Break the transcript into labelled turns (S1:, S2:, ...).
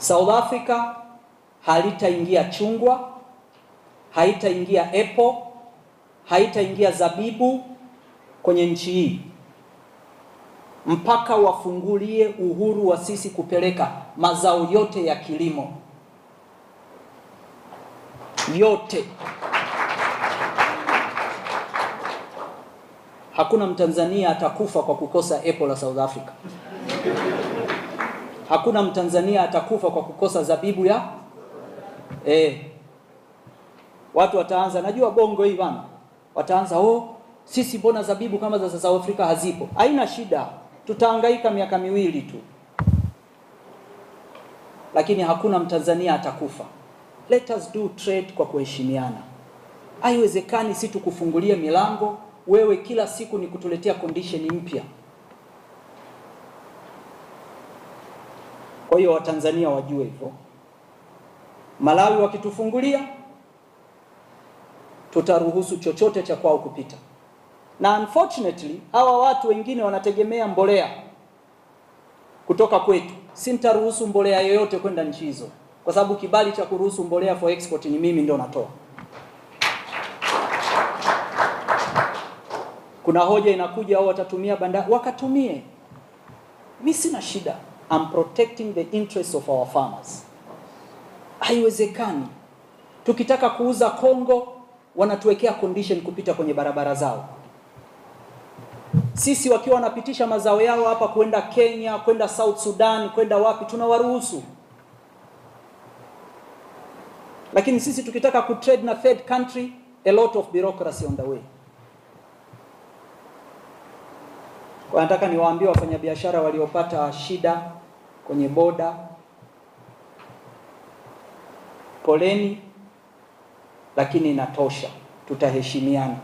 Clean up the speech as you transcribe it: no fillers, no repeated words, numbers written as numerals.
S1: South Africa halitaingia chungwa, haitaingia apple, haitaingia zabibu kwenye nchi hii mpaka wafungulie uhuru wa sisi kupeleka mazao yote ya kilimo yote. Hakuna Mtanzania atakufa kwa kukosa apple la South Africa. Hakuna Mtanzania atakufa kwa kukosa zabibu ya Watu wataanza, najua bongo hii bana, wataanza, oh, sisi mbona zabibu kama za South Africa hazipo? Haina shida, tutahangaika miaka miwili tu, lakini hakuna Mtanzania atakufa. Let us do trade kwa kuheshimiana. Haiwezekani si tukufungulie milango, wewe kila siku ni kutuletea condition mpya. Kwa hiyo Watanzania wajue hivyo. Malawi wakitufungulia, tutaruhusu chochote cha kwao kupita. Na unfortunately hawa watu wengine wanategemea mbolea kutoka kwetu. Sintaruhusu mbolea yoyote kwenda nchi hizo, kwa sababu kibali cha kuruhusu mbolea for export ni mimi ndo natoa. Kuna hoja inakuja, au watatumia bandari, wakatumie. Mimi sina shida. I'm protecting the interests of our farmers. Haiwezekani tukitaka kuuza Kongo wanatuwekea condition kupita kwenye barabara zao. Sisi wakiwa wanapitisha mazao yao hapa kwenda Kenya, kwenda South Sudan, kwenda wapi, tunawaruhusu. Lakini sisi tukitaka kutrade na third country, a lot of bureaucracy on the way. Kwa nataka niwaambie wafanyabiashara waliopata shida kwenye boda, poleni, lakini inatosha, tutaheshimiana.